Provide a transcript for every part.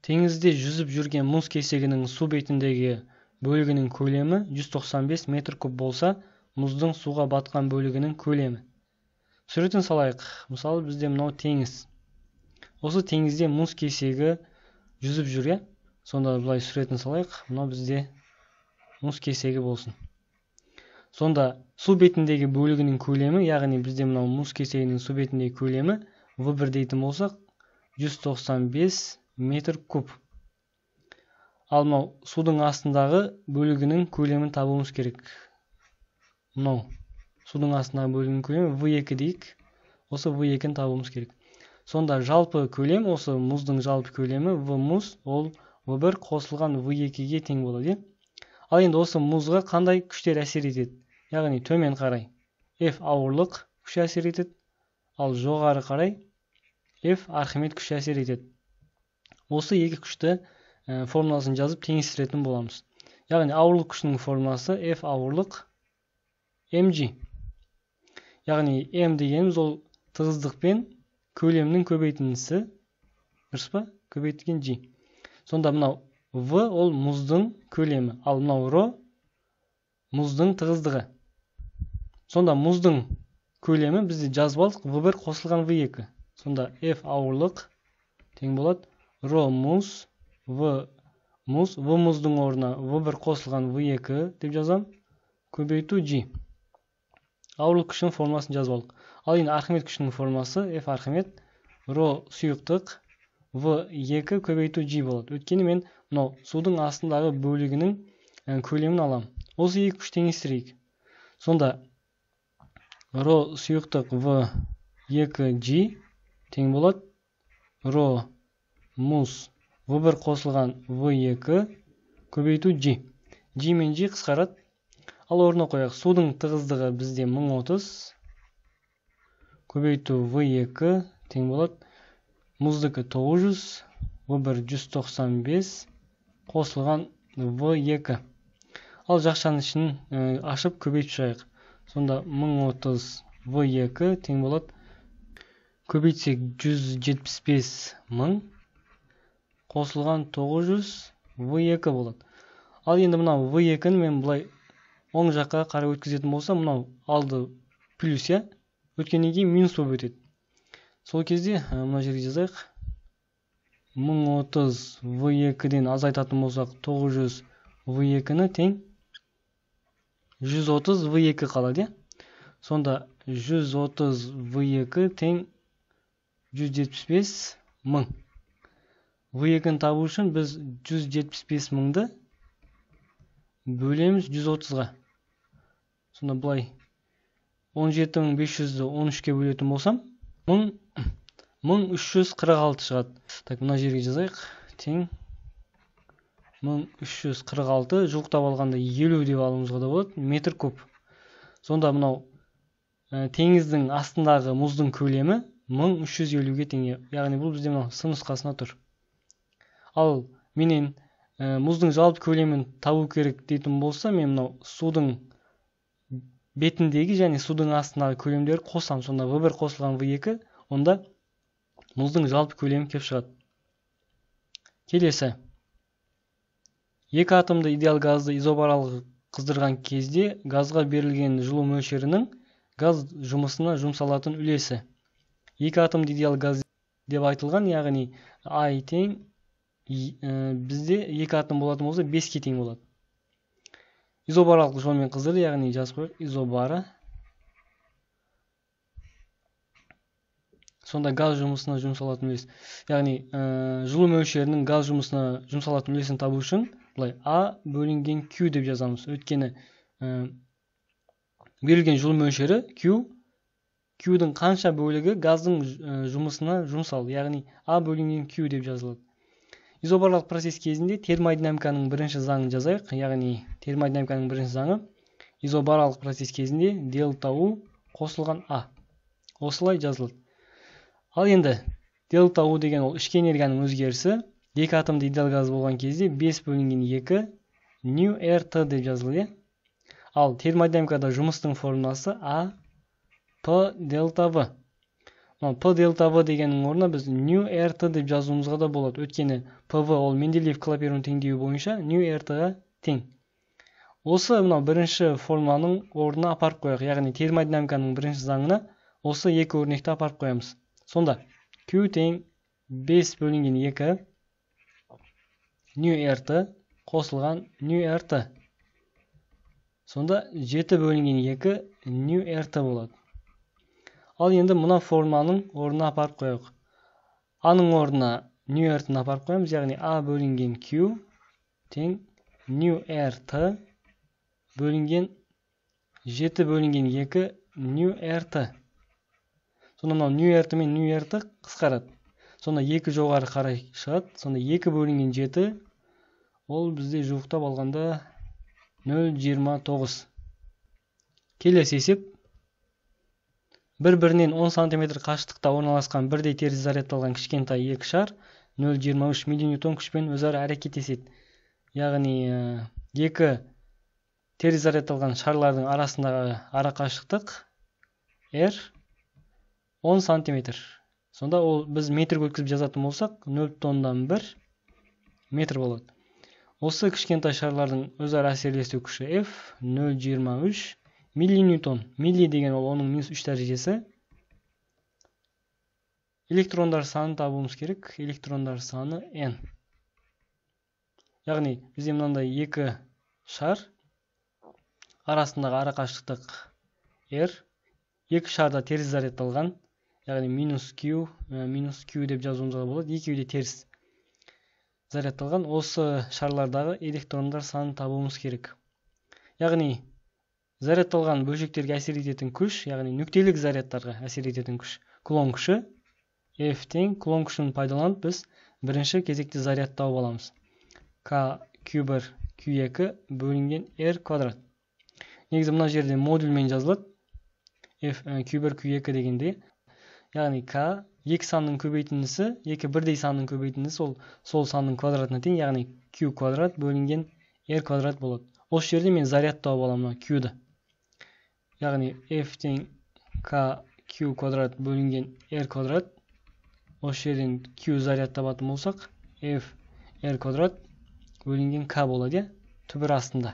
Теңізде жүзіп жүрген мұз кесегінің су бетіндегі бөлігінің көлемі 195 метр куб болса, мұздың суға батқан бөлігінің көлемі. Суретін салайық. Мысалы, бізде мынау теңіз. Осы теңізде мұз кесегі жүзіп жүр, иә? Сонда былай суретін салайық. Мынау бізде мұз кесегі болсын. Сонда су бетіндегі бөлігінің көлемі, яғни бізде мынау мұз кесегінің су бетіндегі көлемі V1 дейтін болсақ, 195 метр куб. Ал мынау судың астындағы бөлігінің көлемін табуымыз керек. Мынау судың астындағы бөлігінің көлемі V2 дейік. Осы V2-ні табуымыз керек. Сонда жалпы көлем, осы мұздың жалпы көлемі V мұз, ол V1 қосылған V2-ге тең болады. Ал енді осы мұзға қандай күштер әсер етеді? Яғни төмен қарай F ауырлық күші әсер етеді, ал жоғары қарай F Архимед күші әсер етеді. Осы екі күшті формуласын жазып теңестіретін боламыз. Яғни ауырлық күшінің формуласы F ауырлық mg. Яғни m дегеніміз ол тығыздық пен көлемнің көбейтіндісі, дұрыс па? Көбейтілген g. Сонда мынау V ол мұздың көлемі, ал мынау ро мұздың тығыздығы. Сонда мұздың көлемі бізде жазып алдық V1 қосылған V2. Сонда F ауырлық тең болады ро мұз, V мұз, V мұздың орнына V1 қосылған V2 деп жазам, көбейту G. Ауырлық күшінің формуласын жазып алдық. Ал енді Архимед күшінің формуласы F Архимед ро сұйықтық V2 көбейту G болады. Өйткені мен мынау судың астындағы бөлігінің көлемін аламын. Осы екі күш теңестірейік. Сонда ро сұйықтық V2G тең болады ро мұз V1 қосылған V2 көбейту G. G мен G қысқарады. Ал орнына қояйық. Судың тығыздығы бізде 1030 көбейту V2 тең болады мұздікі 900, V1 195 қосылған V2. Ал жақшаның ішін ашып көбейтіп шығайық. Сонда 1030 V2 тең болады. Көбейтсек 175 мың қосылған 900 V2 болады. Ал енді мынау V2-ні мен былай оң жаққа қарай өткізетін болсам, мынау алды плюс, иә? Өткеннен кейін минус болып өтеді. Сол кезде мына жерге жазайық. 1030 V2-ден азайтатын болсақ 900 V2-ні тең 130 V2 қалады, иә? Сонда 130 V2 тең 175 мың. V2-ні табу үшін біз 175 мыңды бөлеміз 130-ға. Сонда былай 17500-ді 13-ке бөлетін болсам, 1346 шығады. Так, мына жерге жазайық. Тең 1346, жуықтап алғанда 50 деп алуымызға да болады, метр куб. Сонда мынау теңіздің астындағы мұздың көлемі 1350-ге тең. Яғни бұл бізде мынау С нұсқасына тұр. Ал менен мұздың жалпы көлемін табу керек дейтін болса, мен мынау судың бетіндегі және судың астындағы көлемдері қосам. Сонда V1 қосылған V2, онда мұздың жалпы көлемі кеп шығады. Келесі. Екі атомды идеал газды изобаралық қыздырған кезде газға берілген жылу мөлшерінің газ жұмысына жұмсалатын үлесі. Екі атомды идеал газ деп айтылған, яғни I тең бізде екі атом болатын болса 5-ке тең болады. Изобаралық жолмен қыздырды, яғни жазып қояйық изобара. Сонда газ жұмысына жұмсалатын үлес, яғни жылу мөлшерінің газ жұмысына жұмсалатын үлесін табу үшін былай А бөлінген Q деп жазамыз. Өйткені берілген жылу мөлшері Q, Q-дің қанша бөлігі газдың жұмысына жұмсалды, яғни А бөлінген Q деп жазылады. Изобарлық процесс кезінде термодинамиканың бірінші заңын жазайық. Яғни термодинамиканың бірінші заңы изобаралық процесс кезінде дельта У қосылған А. Осылай жазылады. Ал енді дельта У деген ол ішкі энергияның өзгерісі. Екі атомды идеал газ болған кезде 5 бөлінген 2 ню РТ деп жазылады. Ал термодинамикада жұмыстың формуласы А П дельта В. Мынау P дельта V дегеннің орнына біз ню RT деп жазуымызға да болады. Өйткені PV ол Менделеев Клапейрон теңдеуі бойынша ню RT-ға тең. Осы мынау бірінші формуланың орнына апарып қояйық. Яғни термодинамиканың бірінші заңына осы екі өрнекті апарып қоямыз. Сонда Q тең 5 бөлінген 2 ню RT қосылған ню RT. Сонда 7 бөлінген 2 ню RT болады. Ал енді мына формуланың орнына апарып қояйық. А-ның орнына ню RT-ні апарып қоямыз, яғни А бөлінген Q тең ню RT бөлінген 7 бөлінген 2 ню RT. Сонда мынау ню RT мен ню RT қысқарады. Сонда 2 жоғары қарай шығады. Сонда 2 бөлінген 7, ол бізде жуықтап алғанда 0,29. Келесі есеп. Бір-бірінен 10 см қашықтықта орналасқан бірдей теріс зарядталған кішкентай екі шар 0,23 миллиньютон күшпен өзара әрекеттеседі. Яғни екі теріс зарядталған шарлардың арасындағы ара қашықтық R 10 см. Сонда ол біз метрге өткізіп жазатын болсақ 0,1 метр болады. Осы кішкентай шарлардың өзара әсерлесу күші F 0,23 миллиньютон. Милли деген ол оның минус 3 дәрежесі. Электрондар санын табуымыз керек. Электрондар саны N. Яғни бізде мынандай екі шар арасындағы ара қашықтық R. Екі шар да теріс зарядталған. Яғни минус Q, минус Q деп жазуымызға болады. Екеуі де теріс зарядталған. Осы шарлардағы электрондар санын табуымыз керек. Яғни зарядталған бөлшектерге әсер ететін күш, яғни нүктелік зарядтарға әсер ететін күш, кулон күші F тең кулон күшін пайдаланып біз бірінші кезекте заряд тауып аламыз. K Q1 Q2 бөлінген R квадрат. Негізі мына жерде модульмен жазылады. F Q1 Q2 дегенде, яғни K екі санның көбейтіндісі, екі бірдей санның көбейтіндісі ол сол санның квадратына тең, яғни Q квадрат бөлінген R квадрат болады. Осы жерде мен заряд тауып аламын мына Q-ді. Яғни F тең K Q квадрат бөлінген R квадрат. Осы жерден Q заряд табатын болсақ, F R квадрат бөлінген K болады, түбір астында.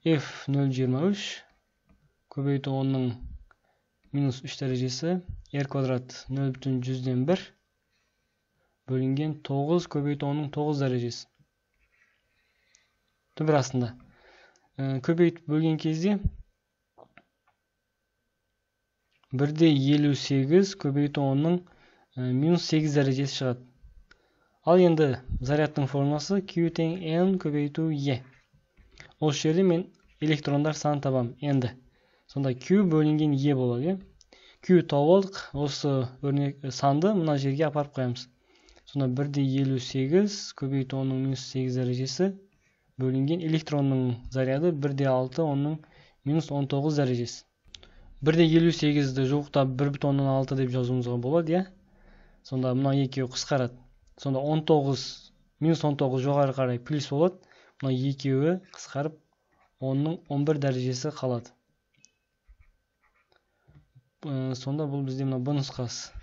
F 0,23 көбейту 10-ның минус 3 дәрежесі, R квадрат 0,1 бөлінген 9 көбейту 10-ның 9 дәрежесі. Түбір астында. Көбейтіп бөлген кезде 1,58 көбейту 10-ның минус 8 дәрежесі шығады. Ал енді зарядтың формуласы Q тең N көбейту E. Осы жерде мен электрондар санын табамын енді. Сонда Q бөлінген E болады. Q тауып алдық. Осы өрнек санды мына жерге апарып қоямыз. Сонда 1,58 көбейту 10-ның минус 8 дәрежесі бөлінген электронның заряды 1,6 10-ның минус 19 дәрежесі. 1,58-ді жуықтап 1,6 деп жазуымызға болады, иә? Сонда мына екеуі қысқарады. Сонда 19 минус 19 жоғары қарай плюс болады. Мына екеуі қысқарып 10-ның 11 дәрежесі қалады. Сонда бұл бізде мына Б нұсқасы.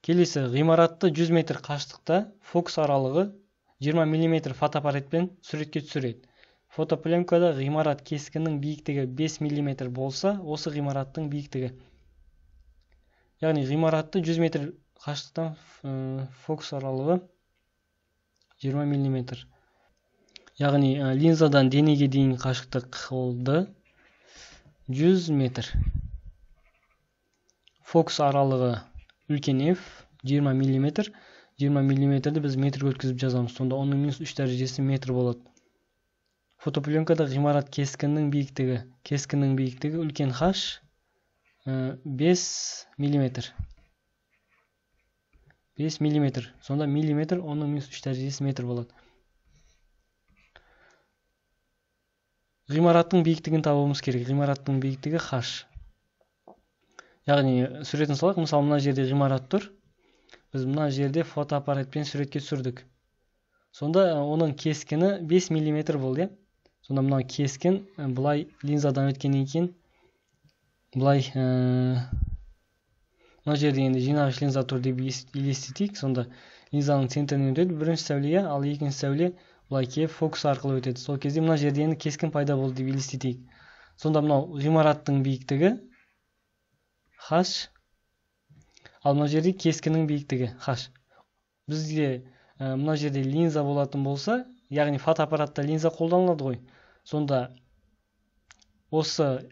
Келесі, ғимаратты 100 метр қашықтықта фокус аралығы 20 мм фотоаппаратпен суретке түсіреді. Фотопленкада ғимарат кескінінің биіктігі 5 мм болса, осы ғимараттың биіктігі. Яғни ғимаратты 100 метр қашықтықтан фокус аралығы 20 мм. Яғни линзадан денеге дейін қашықтық ол D 100 метр. Фокус аралығы үлкен F 20 мм. 20 мм-ді біз метрге өткізіп жазамыз. Сонда 10-ның минус 3 дәрежесі метр болады. Фотопленкада ғимарат кескінінің биіктігі. Кескіннің биіктігі үлкен H 5 мм. 5 мм. Сонда миллиметр 10-ның минус 3 дәрежесі метр болады. Ғимараттың биіктігін табуымыз керек. Ғимараттың биіктігі H. Яғни суретін салайық. Мысалы, мына жерде ғимарат тұр. Біз мына жерде фотоаппаратпен суретке түсірдік. Сонда оның кескіні 5 мм болды. Сонда мына кескін былай линзадан өткеннен кейін Былай мына жерде енді жинағыш линза тұр деп елестетейік. Сонда линзаның центрінен өтеді бірінші сәуле, ал екінші сәуле былай келіп фокус арқылы өтеді. Сол кезде мына жерде енді кескін пайда болды деп елестетейік. Сонда мынау ғимараттың биіктігі h, ал мына жерде кескіннің биіктігі h. Бізде мына жерде линза болатын болса, яғни фотоаппаратта линза қолданылады ғой. Сонда осы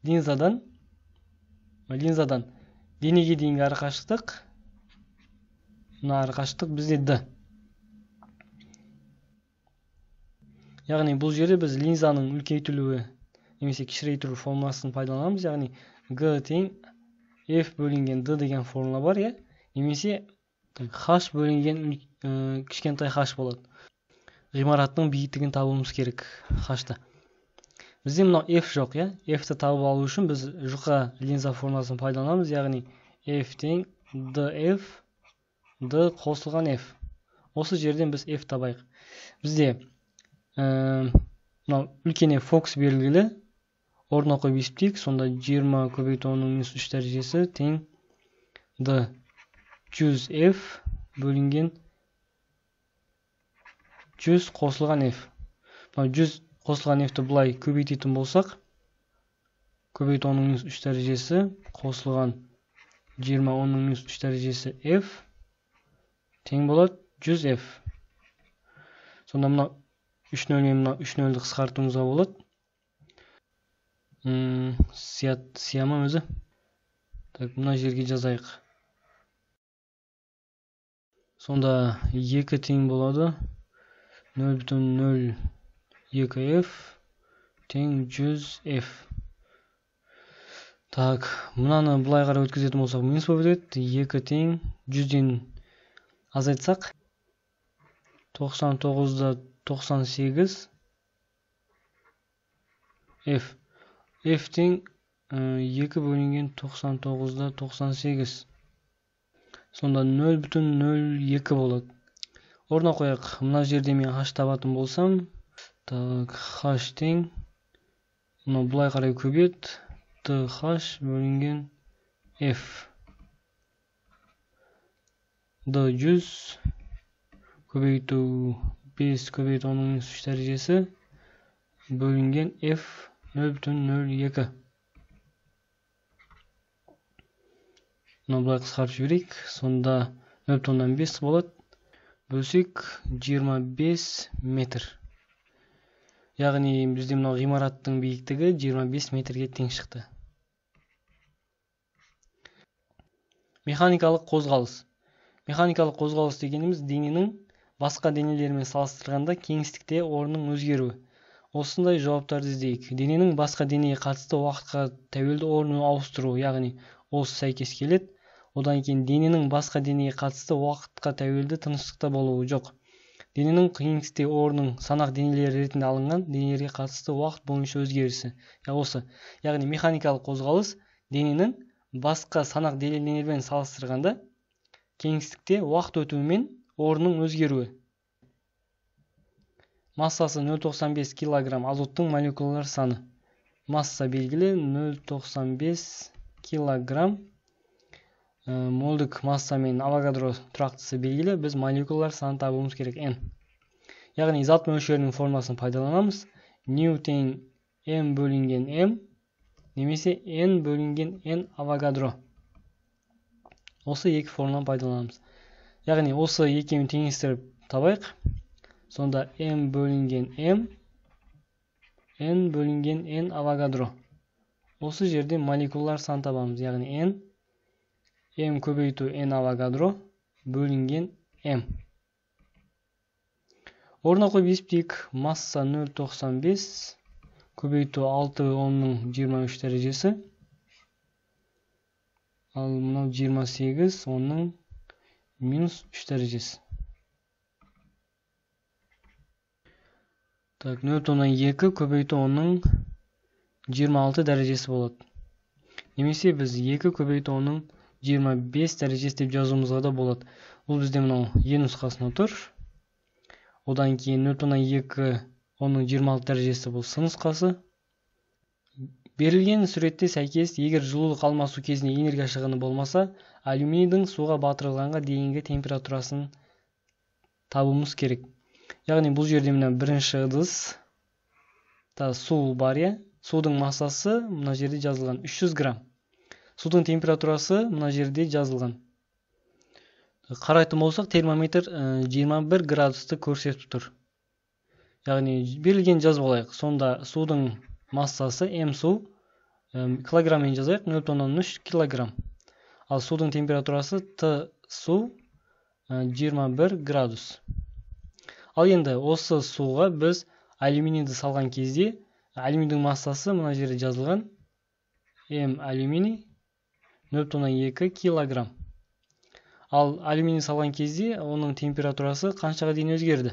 линзадан денеге дейінгі арақашықтық, мына арақашықтық бізде d. Яғни бұл жерде біз линзаның үлкейтілуі немесе кішірейтілу формуласын пайдаланамыз. Яғни g тең f бөлінген d деген формула бар, иә? Немесе h бөлінген кішкентай h болады. Ғимараттың биіктігін табуымыз керек h-ты. Бізде мынау f жоқ, иә? F-ті тауып алу үшін біз жұқа линза формуласын пайдаланамыз. Яғни f тең df d қосылған f. Осы жерден біз f табайық. Бізде мынау үлкен f фокус белгілі. Орнына қойып есептейік. Сонда 20 көбейту 10-3 дәрежесі тең d 100 f бөлінген 100 қосылған f. Мынау 100 қосылған f-ті былай көбейтетін болсақ, көбейту 10-3 дәрежесі қосылған 20 10-3 дәрежесі f тең болады 100 f. Сонда мынау 3 нөл мен мынау 3 нөлді қысқартуымызға болады. Сия ма өзі? Так, мына жерге жазайық. Сонда 2 тең болады 0,02 f тең 100 f. Так, мынаны былай қарай өткізетін болсақ минус болып өтеді. 2 тең 100-ден азайтсақ 99,98 f. F тең 2 бөлінген 99,98. Сонда 0,02 болады. Орнына қояйық. Мына жерде мен h табатын болсам, так, h тең мынау былай қарай көбейеді, dh бөлінген f. D 100 көбейту 5 көбейту 10-3 дәрежесі бөлінген f 0,02. Мынау былай қысқартып жіберейік. Сонда 0,5 болады. Бөлсек 25 метр. Яғни бізде мынау ғимараттың биіктігі 25 метрге тең шықты. Механикалық қозғалыс. Механикалық қозғалыс дегеніміз дененің басқа денелермен салыстырғанда кеңістікте орнының өзгеруі. Осындай жауаптарды іздейік. Дененің басқа денеге қатысты уақытқа тәуелді орнын ауыстыру, яғни осы сәйкес келеді. Одан кейін дененің басқа денеге қатысты уақытқа тәуелді тыныштықта болуы жоқ. Дененің кеңістікте орнының санақ денелері ретінде алынған денелерге қатысты уақыт бойынша өзгерісі. Осы. Яғни механикалық қозғалыс дененің басқа санақ денелермен салыстырғанда кеңістікте уақыт өтуімен орнының өзгеруі. Массасы 0,95 кг азоттың молекулалар саны. Масса белгілі 0,95 кг. Молдік масса мен Авогадро тұрақтысы белгілі. Біз молекулалар санын табуымыз керек n. Яғни зат мөлшерінің формуласын пайдаланамыз. Нью тең m бөлінген m немесе n бөлінген n Авогадро. Осы екі формуланы пайдаланамыз. Яғни осы екеуін теңестіріп табайық. Сонда m бөлінген m, n бөлінген n Авогадро. Осы жерде молекулалар санын табамыз. Яғни n, m көбейту n Авогадро бөлінген m. Орнына қойып есептейік. Масса 0,95 көбейту 6,23 дәрежесі. Ал мынау 28,-3 дәрежесі. Так, 0,2 көбейту 10-26 дәрежесі болады. Немесе біз 2 көбейту 10-25 дәрежесі деп жазуымызға да болады. Бұл бізде мынау Е нұсқасында тұр. Одан кейін 0,2 10-26 дәрежесі бұл С нұсқасы. Берілген суретте сәйкес, егер жылулық алмасу кезінде энергия шығыны болмаса, алюминийдің суға батырылғанға дейінгі температурасын табуымыз керек. Яғни бұл жерде мына бірінші ыдыста су бар, иә? Судың массасы мына жерде жазылған 300 грамм. Судың температурасы мына жерде жазылған. Қарайтын болсақ, термометр 21 градусты көрсетіп тұр. Яғни берілген жазып алайық. Сонда судың массасы М су килограмммен жазайық, 0,3 килограмм. Ал судың температурасы Т су 21 градус. Ал енді осы суға біз алюминийді салған кезде, алюминийдің массасы мына жерде жазылған М алюминий 0,2 килограмм. Ал алюминий салған кезде оның температурасы қаншаға дейін өзгерді?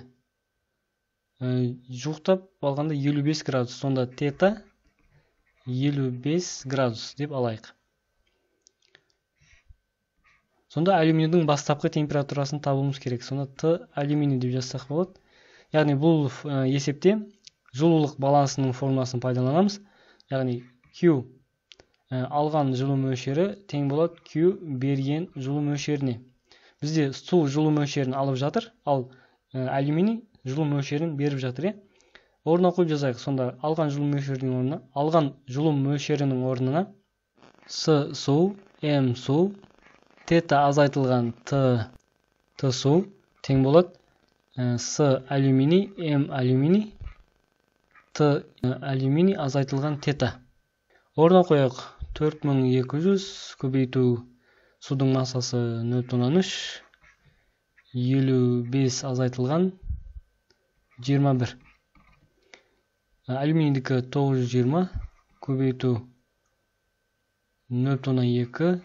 Жуықтап алғанда 55 градус. Сонда тета 55 градус деп алайық. Сонда алюминийдің бастапқы температурасын табуымыз керек. Сонда Т алюминий деп жазсақ болады. Яғни бұл есепте жылулық балансының формуласын пайдаланамыз. Яғни Q алған жылу мөлшері тең болады Q берген жылу мөлшеріне. Бізде су жылу мөлшерін алып жатыр, ал алюминий жылу мөлшерін беріп жатыр. Орнына қойып жазайық. Сонда алған жылу мөлшерінің орнына, алған жылу мөлшерінің орнына С су, М су, тета азайтылған Т су тең болады С алюминий, М алюминий, Т алюминий азайтылған тета. Орнына қояйық. 4200 көбейту судың массасы 0,3, 55 азайтылған 21. Алюминийдікі 920 көбейту 0,2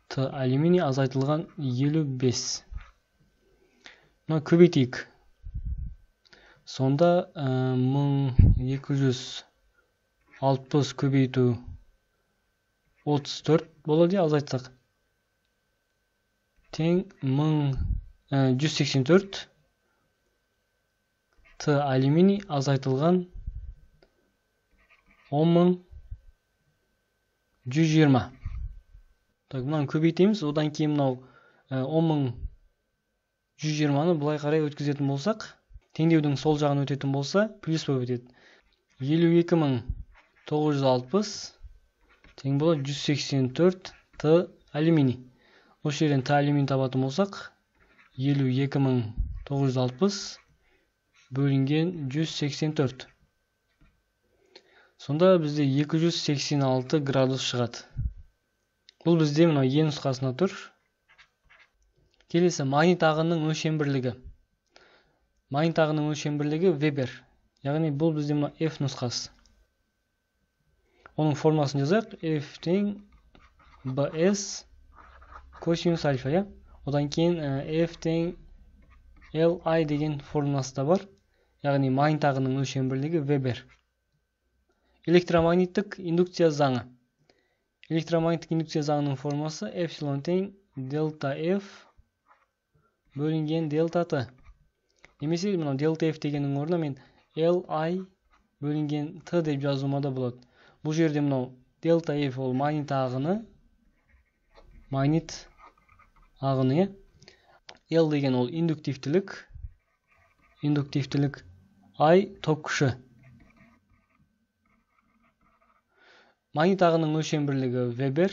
Т алюминий азайтылған 55. Мына көбейтейік. Сонда 1260 көбейту 34 болады, азайтсақ. Тең 1184 Т алюминий азайтылған 10120. Так, мынаны көбейтеміз. Одан кейін мынау 10120-ны былай қарай өткізетін болсақ, теңдеудің сол жағын өтетін болса, плюс болып өтеді. 52960 тең болады 184 Т алюминий. Осы жерден Т алюминий табатын болсақ, 52960 бөлінген 184. Сонда бізде 286 градус шығады. Бұл бізде мынау Е нұсқасына тұр. Келесі магнит ағынының өлшем бірлігі. Магнит ағынының өлшем бірлігі Вебер. Яғни бұл бізде мына F нұсқасы. Оның формуласын жазайық. F тең BS косинус альфа, иә? Одан кейін F тең LI деген формуласы да бар. Яғни магнит ағынының өлшем бірлігі Вебер. Электромагниттік индукция заңы. Электромагниттік индукция заңының формуласы эпсилон тең дельта F бөлінген дельта Т. Немесе мынау дельта F дегеннің орнына мен LI бөлінген Т деп жазуыма да болады. Бұл жерде мынау дельта F ол магнит ағыны, магнит ағыны, иә? L деген ол индуктивтілік, индуктивтілік, I ток күші. Магнит ағынының өлшем бірлігі Вебер,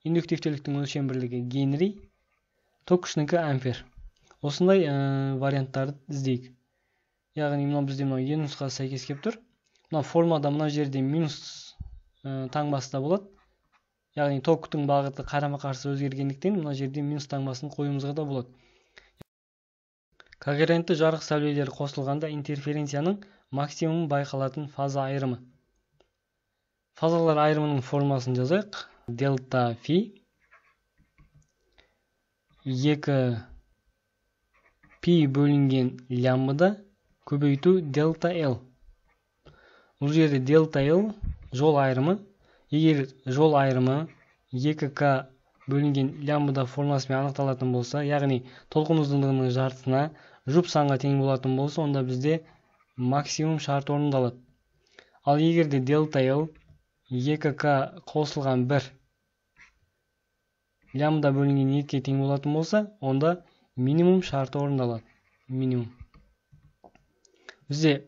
индуктивтіліктің өлшем бірлігі Генри, ток күшінікі ампер. Осындай варианттарды іздейік. Яғни мынау бізде мынау Е нұсқасы сәйкес келіп тұр. Мына формада мына жерде минус таңбасы да болады. Яғни токтың бағыты қарама-қарсы өзгергендіктен мына жерде минус таңбасын қоюымызға да болады. Когерентті жарық сәулелері қосылғанда интерференцияның максимум байқалатын фаза айырымы. Фазалар айырымының формуласын жазайық. Дельта фи 2 пи бөлінген лямбда көбейту дельта L. Бұл жерде дельта L жол айырымы. Егер жол айырымы 2К бөлінген лямбда формуласымен анықталатын болса, яғни толқын ұзындығының жартысына жұп санға тең болатын болса, онда бізде максимум шарт орындалады. Ал егер де дельта L 2К қосылған 1 лямбда бөлінген 2-ге тең болатын болса, онда минимум шарты орындалады. Минимум. Бізде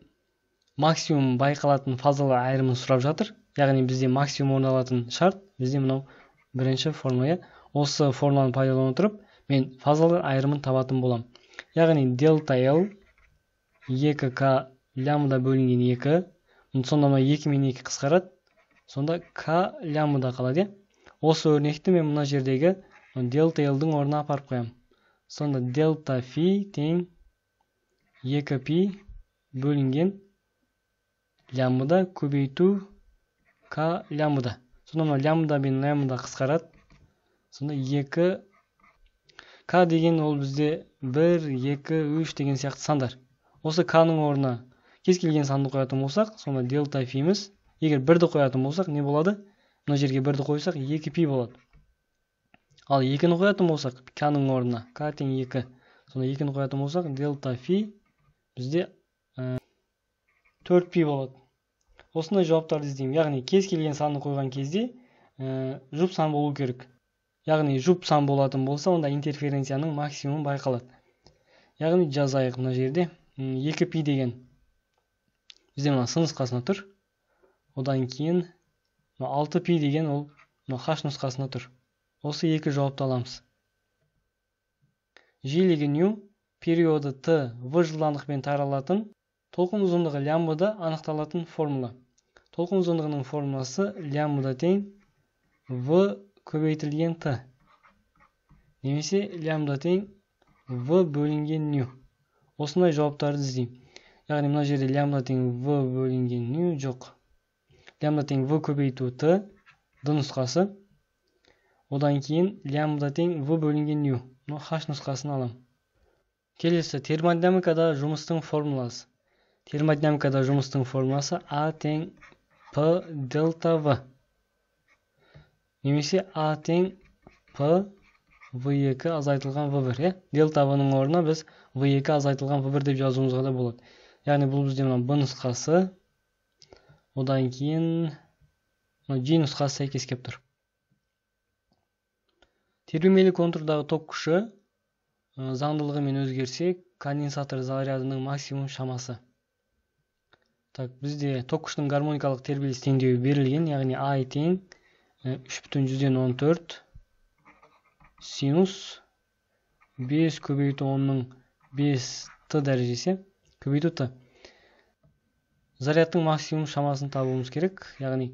максимум байқалатын фазалар айырымын сұрап жатыр. Яғни бізде максимум орындалатын шарт бізде мынау бірінші формула. Осы формуланы пайдалана отырып, мен фазалар айырымын табатын боламын. Яғни дельта L 2К лямбда бөлінген 2. Сонда мына 2 мен 2 қысқарады. Сонда К лямбда қалады. Осы өрнекті мен мына жердегі дельта L-дің орнына апарып қоямын. Сонда дельта фи тең 2 пи бөлінген лямбда көбейту К лямбда. Сонда мына лямбда мен лямбда қысқарады. Сонда 2 К деген ол бізде 1, 2, 3 деген сияқты сандар. Осы К-ның орнына кез келген санды қоятын болсақ, сонда дельта фиміз, егер 1-ді қоятын болсақ, не болады? Мына жерге 1-ді қойсақ, 2 пи болады. Ал 2-ні қоятын болсақ, К-ның орнына К тең 2. Сонда 2-ні қоятын болсақ, дельта фи бізде 4 пи болады. Осындай жауаптарды іздеймін. Яғни кез келген санды қойған кезде жұп сан болу керек. Яғни жұп сан болатын болса, онда интерференцияның максимумы байқалады. Яғни жазайық мына жерде 2 пи деген бізде мына с нұсқасына тұр. Одан кейін 6 пи деген ол мына h нұсқасына тұр. Осы екі жауапты аламыз. Жиілігі ню, периоды т, в жылдамдықпен таралатын толқын ұзындығы лямбда анықталатын формула. Толқын ұзындығының формуласы лямбда тең в көбейтілген т немесе лямбда тең в бөлінген ню. Осындай жауаптарды іздеймін. Яғни мына жерде лямбда тең в бөлінген ню жоқ. Лямбда тең в көбейту т, д нұсқасы. Одан кейін лямбда тең в бөлінген ню. Мына h нұсқасын аламын. Келесі термодинамикада жұмыстың формуласы. Термодинамикада жұмыстың формуласы А тең П дельта В немесе А тең П В2 азайтылған В1. Дельта В-ның орнына біз В2 азайтылған В1 деп жазуымызға да болады. Яғни бұл бізде мына Б нұсқасы, одан кейін мына G нұсқасы сәйкес келіп тұр. Тербемелі контурдағы ток күші заңдылығымен өзгерсе, конденсатор зарядының максимум шамасы. Так, бізде ток күшінің гармоникалық тербеліс теңдеуі берілген, яғни I тең 3,14 синус 5 көбейту 10-ның 5 т дәрежесі көбейту т. Зарядтың максимум шамасын табуымыз керек, яғни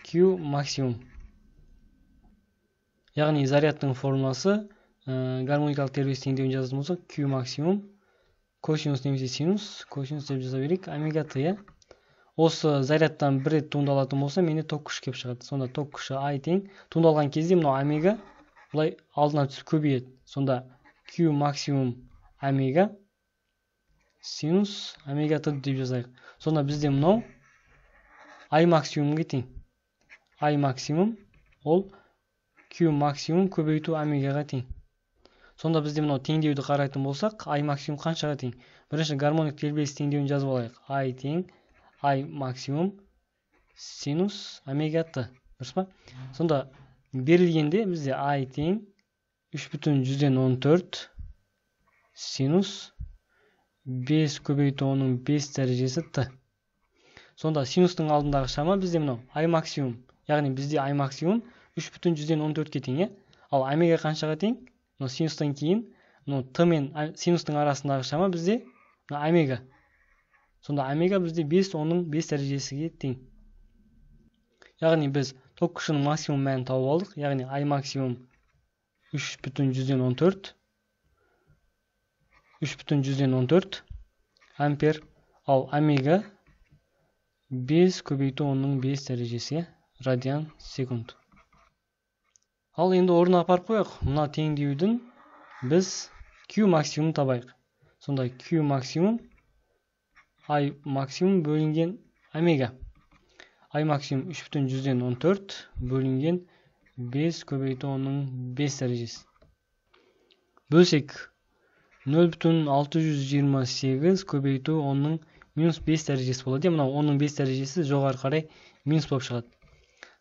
Q максимум. Яғни зарядтың формуласы гармоникалық тербеліс теңдеуін жазатын болсақ, Q максимум косинус немесе синус, косинус деп жаза берейік, омега т. Осы зарядтан бір рет туындалатын болса, менде ток күші келіп шығады. Сонда ток күші I тең туындалған кезде мынау омега былай алдына түсіп көбейеді. Сонда Q максимум омега синус омега т деп жазайық. Сонда бізде мынау I максимумге тең. I максимум ол Q максимум көбейту омегаға тең. Сонда бізде мынау теңдеуді қарайтын болсақ, I максимум қаншаға тең? Бірінші гармоник тербеліс теңдеуін жазып алайық. I тең I максимум синус омега т. Дұрыс па? Сонда берілгенде бізде I тең 3,14 синус 5 көбейту 10-ның 5 дәрежесі т. Сонда синустың алдындағы шама бізде мынау I максимум. Яғни бізде I максимум 3,14-ке тең. Ал омега қаншаға тең? Мынау синустан кейін мынау т мен синустың арасындағы шама бізде мына омега. Сонда омега бізде 5,10-ның 5 дәрежесіге тең. Яғни біз ток күшінің максимум мәнін тауып алдық. Яғни I максимум 3,14 3,14 ампер, ал омега 5 көбейту 10-ның 5 дәрежесі радиан секунд. Ал енді орнына апарып қояйық. Мына теңдеудің біз Q максимум табайық. Сонда Q максимум I максимум бөлінген омега. I максимум 3,14 бөлінген 5 көбейту 10-ның 5 дәрежесі. Бөлсек 0,628 көбейту 10-ның минус 5 дәрежесі болады. Мынау 10-ның 5 дәрежесі жоғары қарай минус болып шығады.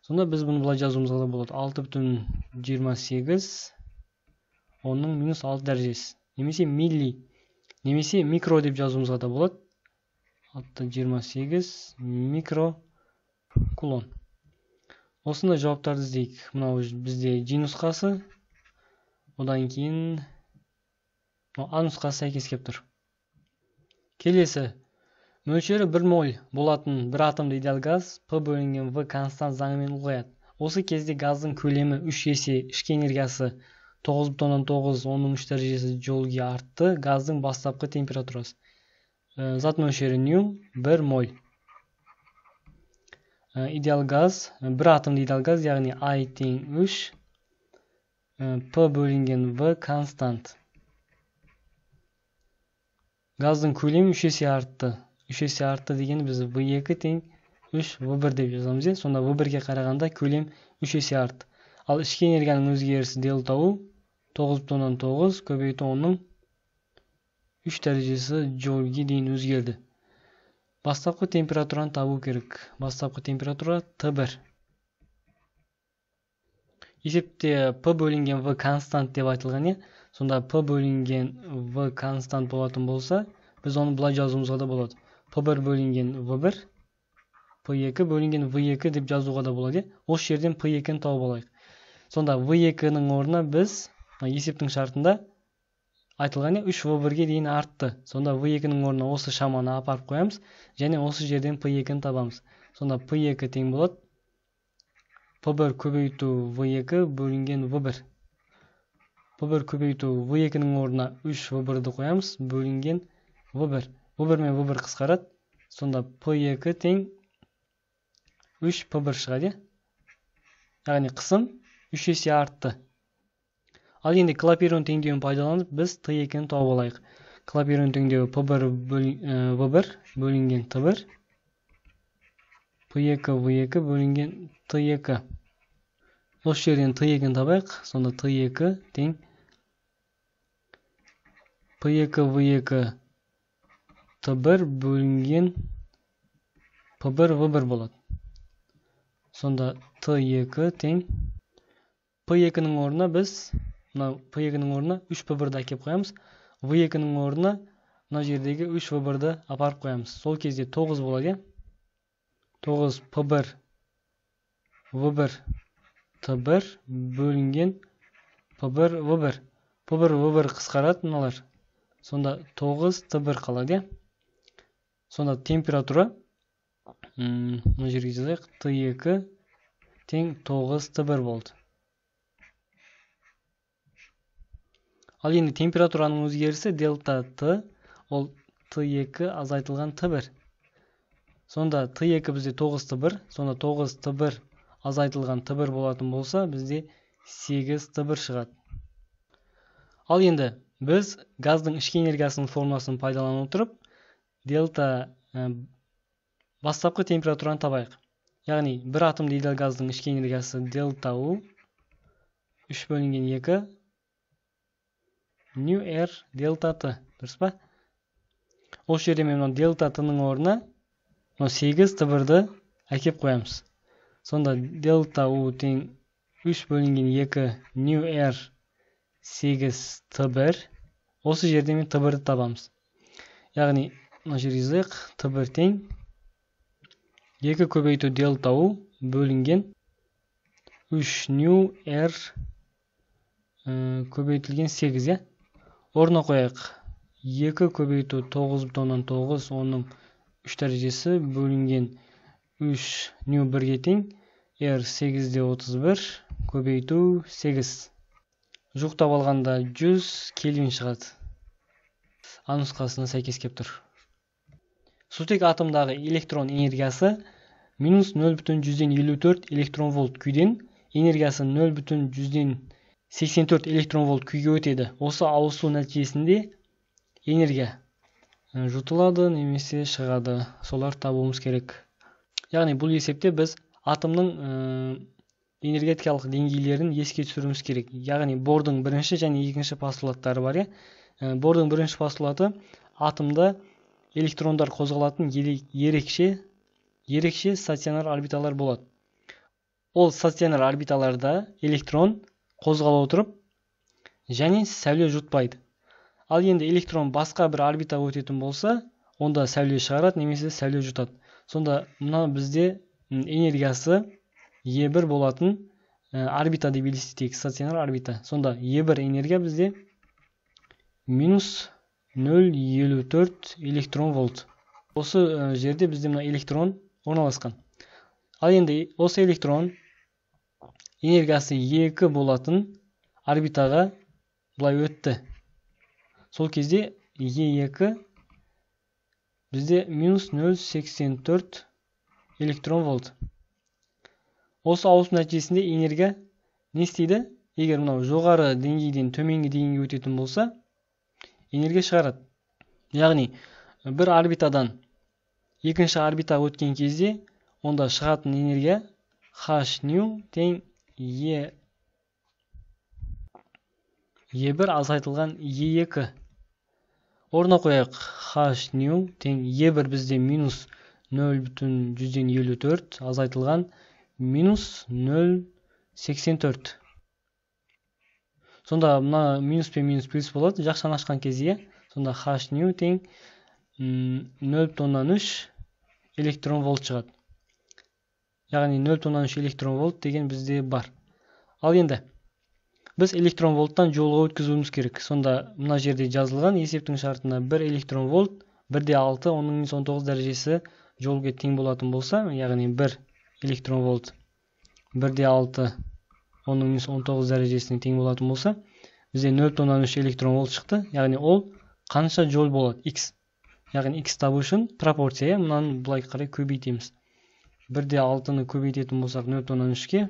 Сонда біз бұны былай жазуымызға да болады. 6,28 10-ның минус 6 дәрежесі. Немесе милли, немесе микро деп жазуымызға да болады. 6,28 микро кулон. Осындай жауаптарды іздейік. Мынау бізде G нұсқасы. Одан кейін А нұсқасы сәйкес келіп тұр. Келесі. Мөлшері 1 моль болатын бір атомды идеал газ P бөлінген V констант заңымен ұлғаяды. Осы кезде газдың көлемі 3 есе, ішкі энергиясы 9,9 10-ның 3 дәрежесі джоульге артты. Газдың бастапқы температурасы. Зат мөлшері ню 1 моль. Идеал газ, бір атомды идеал газ, яғни I тең 3, P бөлінген V констант. Газдың көлемі 3 есе артты. 3 есе артты дегені біз V2 тең 3 V1 деп жазамыз. Сонда V1-ге қарағанда көлем 3 есе артты. Ал ішкі энергияның өзгерісі дельта U 9,9 көбейту 10-ның 3 дәрежесі джоульге дейін өзгерді. Бастапқы температураны табу керек. Бастапқы температура Т1. Есепте P бөлінген V констант деп айтылған, Сонда P бөлінген V констант болатын болса, біз оны былай жазуымызға да болады. P1 бөлінген V1, P2 бөлінген V2 деп жазуға да болады. Осы жерден P2-ні тауып алайық. Сонда V2-нің орнына біз есептің шартында айтылған 3 V1-ге дейін артты. Сонда V2-нің орнына осы шаманы апарып қоямыз және осы жерден P2-ні табамыз. Сонда P2 тең болады P1 көбейту V2 бөлінген V1. P1 көбейту V2-нің орнына 3 V1-ді қоямыз, бөлінген V1. V1 мен V1 қысқарады. Сонда P2 тең 3 P1 шығады. Яғни қысым 3 есе артты. Ал енді Клапейрон теңдеуін пайдаланып, біз Т2-ні тауып алайық. Клапейрон теңдеуі P1 V1 бөлінген Т1, P2 V2 бөлінген Т2. Осы жерден Т2-ні табайық. Сонда Т2 тең P2 V2 Т1 бөлінген P1 V1 болады. Сонда Т2 тең P2-нің орнына біз мына P2-нің орнына 3 P1-ді әкеп қоямыз. V2-нің орнына мына жердегі 3 V1-ді апарып қоямыз. Сол кезде 9 болады. 9 P1 V1 Т1 бөлінген P1 V1. P1 V1 қысқарады мыналар. Сонда 9 Т1 қалады. Сонда температура мына жерге жазайық, Т2 тең 9 Т1 болды. Ал енді температураның өзгерісі дельта Т, ол Т2 азайтылған Т1. Сонда Т2 бізде 9 Т1, сонда 9 Т1 азайтылған Т1 болатын болса, бізде 8 Т1 шығады. Ал енді біз газдың ішкі энергиясының формуласын пайдалана отырып, дельта бастапқы температураны табайық. Яғни бір атомды идеал газдың ішкі энергиясы дельта U 3 бөлінген 2 ню R дельта Т, дұрыс па? Осы жерде мен мына дельта Т-ның орнына мына 8 Т1-ді әкеп қоямыз. Сонда дельта U тең 3 бөлінген 2 ню R 8 Т1. Осы жерде мен Т1-ді табамыз. Яғни мына жерге жазайық, Т1 тең 2 көбейту дельта U бөлінген 3 ню R көбейтілген 8, иә? Орнына қояйық. 2 көбейту 9,9 оның 3 дәрежесі бөлінген 3 ню 1-ге тең R 8,31 көбейту 8. Жуықтап алғанда 100 кельвин шығады. А нұсқасына сәйкес кеп тұр. Сутек атомдағы электрон энергиясы минус 0,54 электрон вольт күйден энергиясы 0,84 электрон вольт күйге өтеді. Осы ауысу нәтижесінде энергия жұтылады немесе шығады. Солар табуымыз керек. Яғни бұл есепте біз атомның энергетикалық деңгейлерін еске түсіруіміз керек. Яғни Бордың бірінші және екінші постулаттары бар. Бордың бірінші постулаты атомда электрондар қозғалатын ерекше стационар орбиталар болады. Ол стационар орбиталарда электрон қозғала отырып және сәуле жұтпайды. Ал енді электрон басқа бір орбитаға өтетін болса, онда сәуле шығарады немесе сәуле жұтады. Сонда мына бізде энергиясы Е1 болатын орбита деп елестетейік, стационар орбита. Сонда Е1 энергия бізде минус 0,54 электрон вольт. Осы жерде бізде мына электрон орналасқан. Ал енді осы электрон энергиясы 2 болатын орбитаға былай өтті. Сол кезде Е2 бізде минус 0,84 электрон вольт. Осы ауысым нәтижесінде энергия не істейді? Егер мынау жоғары деңгейден төменгі деңгейге өтетін болса, энергия шығарады. Яғни бір орбитадан екінші орбитаға өткен кезде онда шығатын энергия H nu тең Е1 азайтылған Е2. Орнына қояйық. H nu тең Е1 бізде минус 0,54 азайтылған минус 0,84. Сонда мына минус пен минус плюс болады. Жақшаны ашқан кезде сонда H nu тең 0,3 электрон вольт шығады. Яғни 0,3 электрон вольт деген бізде бар. Ал енді біз электрон вольттан жолға өткізуіміз керек. Сонда мына жерде жазылған есептің шартына 1 электрон вольт 1,6 10-19 дәрежесі жолға тең болатын болса, яғни 1 электрон вольт 1,6 10-19 дәрежесіне тең болатын болса, бізде 0,3 электрон вольт шықты. Яғни ол қанша жол болады? X. Яғни X табу үшін пропорция, мынаны былай қарай көбейтеміз. 1,6-ны көбейтетін болсақ 0,3-ке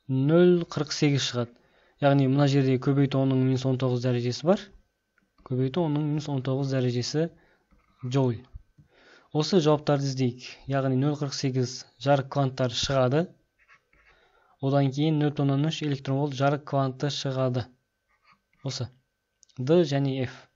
0,48 шығады. Яғни мына жерде көбейту 10-19 дәрежесі бар. Көбейту 10-19 дәрежесі джоуль. Осы жауаптарды іздейік. Яғни 0,48 жарық кванттары шығады. Одан кейін 0,3 электрон вольт жарық кванты шығады. Осы D және F.